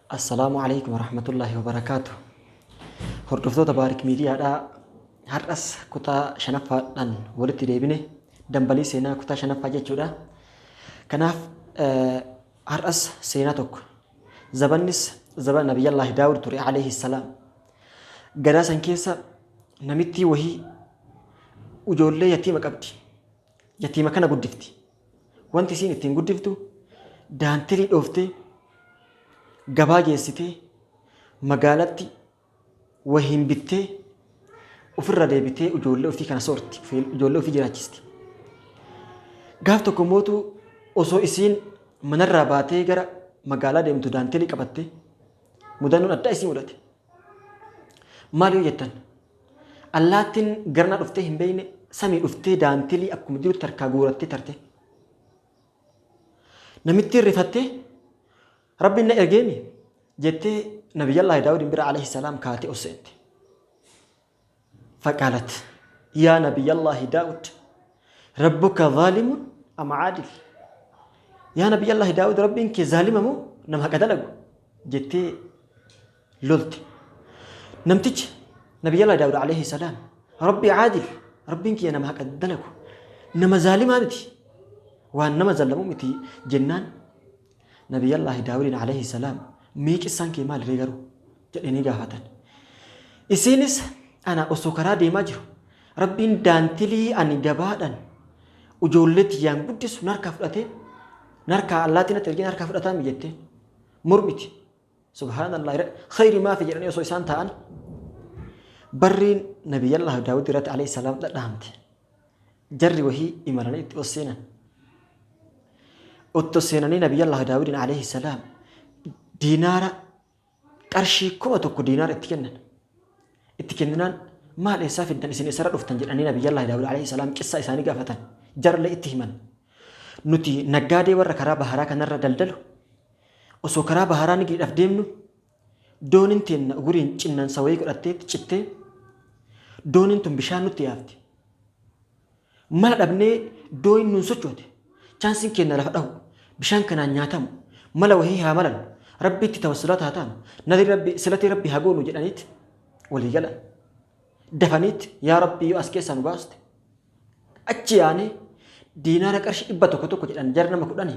Assalaamu Aleykum Warahmatullaahi Wabarakaatuh. Hordoftoota Baarik Miidiyaadhaa har'as kutaa shanaffaadhaan walitti deebine dambalii seenaa kutaa shanaffaa jechuudha. Kanaaf har'as seenaa tokko zabannis zabana Nabiyyallaahi Daawud ture alayhi salaam. Gadaa san keessa namittii wahii ijoollee yatiima qabdi. Yatiima kana guddifti. Wanti isiin ittiin guddiftu daantilii dhooftee gabaa geessitee magaalatti wahiin bittee ofirra deebitee ijoollee ofii kana soorti, ijoollee ofii jiraachisti. Gaaf tokko mootu osoo isiin manarraa baatee gara magaalaa deemtu daantilii qabattee mudannoon addaa isii mudate. Maal yoo jettan Allaattiin garanaa dhuftee hin beekne samii dhuftee daantilii akkuma jirutti harkaa guurattee tarte. Namittiin rifattee Rabbiin na ergeemi jettee Nabiyyallaahi Daawudiin bira alayhi salaam kaatee ol seente. Faqaalat yaa Nabiyyallaahi Daawud rabbuka zaalimun am caadil? Yaa Nabiyyallaahi Daawud Rabbiin kee zaalima moo nama haqa dalagu jettee lolte. Namtichi Nabiyyallaahi Daawud alayhi salaam Rabbi caadil Rabbiin kiyya nama haqa dalagu nama zaalimaa miti waan nama zallamu miti jennaan Nabiyyallaahi Daawudiin alayhi salaam mee qissaan kee maali ree garuu jedhanii gaafatan. Isiinis ana osoo karaa deemaa jiru Rabbiin daantilii ani gabaadhaan ijoollee tiyyaan guddisu narkaa fudhatee narkaa allaatiin natti ergee narkaa fudhataa mi jettee mormiti. Subhaanallah khayri maafi jedhanii osoo isaan taa'an barriin Nabiyyallah Daawud irratti alayhi salaam dhadhahamte. Jarri wahii imalanii itti ol seenan. Otto seenanii Nabiyyallah Daawudiin alayhi salaam diinaara qarshii 1000 diinaara itti kennan. Itti kenninaan maal eessaa fiddan isin eessarra dhuftan jedhanii Nabiyyallah Daawud alayhi salaam qissaa isaanii gaafatan. Jarle itti himan. Nuti naggaadee warra karaa baharaa kanarra daldalu Osoo karaa baharaa nigdiidhaaf deemnu doonin teenna uguriin cinnansa wayii godhatteetti cittee doonin tun bishaan nutti yaafte. Mala dhabnee doonin nuun sochoote. Chaansiin keenna lafa dhahu bishaan kanaan nyaatamu mala wahii haa malannu rabbiitti tawassulaata haa taanu nadri rabbi silatii rabbi haa goonu jedhaniit walii galan. Dafaniit yaa rabbii yoo as keessaa nu baaste Achi yaanee diinaara qarshii 100 tokko jedhan jara nama kudhani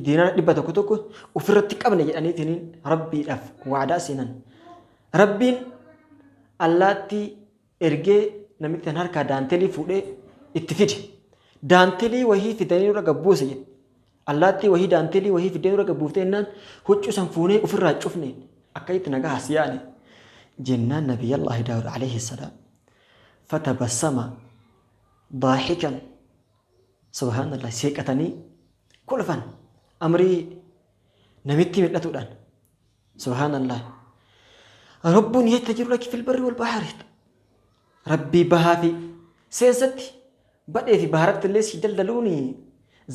diinaara 100 tokko ofirratti qabne jedhaniitiin rabbiidhaaf waadaa seenan. Rabbiin allaattii ergee namitti tan harkaa daantelii fuudhee itti fide. Daantelii wahii fidanii nurra gabbuuse jedhe. Allaattii wahii daantelii wahii fiddee nurra gabbuuftee jennaan huccuu san fuunee ofirraa cufne akkasitti nagaa as yaane jennaan Nabiyyallaahi Daawud alayhi salaam. Fatabassama daahikan subhaanallah seeqatanii kolfan amrii namitti mil'atuudhaan subhaanallah rabbuun yattajiru laki fil barri wal bahari rabbii bahaa fi seensatti badhee fi baharatti illee si daldaluuni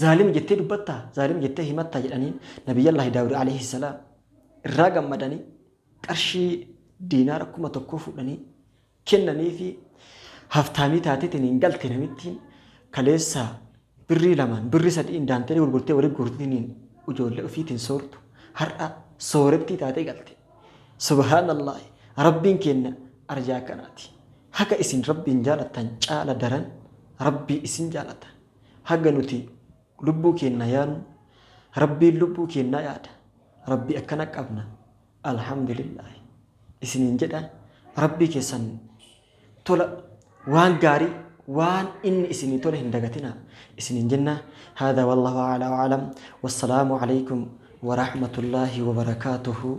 zaalim jettee dubbattaa zaalim jettee himattaa jedhaniin nabiyyallahi daawud alayhi salaam irraa gammadanii qarshii diinaara 1000 fuudhanii kennaniifi haftaamii taateetiin hin galte namittiin kaleessa birrii lamaan birrii sadiin daantelee gurgurtee walitti guurtiniin ijoollee ofiitiin soortu har'a soorettii taatee galte. Subhaanallah rabbiin keenya arjaa akkanaati. Haga isin rabbiin jaalattan caala daran rabbii isin jaalata. Haga nuti lubbuu keenya yaadnu rabbiin lubbuu keenya yaada. Rabbii akkana qabna. Alhamdulillaahi isiniin jedha rabbii keessan tola waan gaarii waan inni isinii tole hin dagatinaa isiniin jenna haadha wallahu a'laa wa a'lam wassalaamu alaikum warahmatullaahi wabarakaatuhu.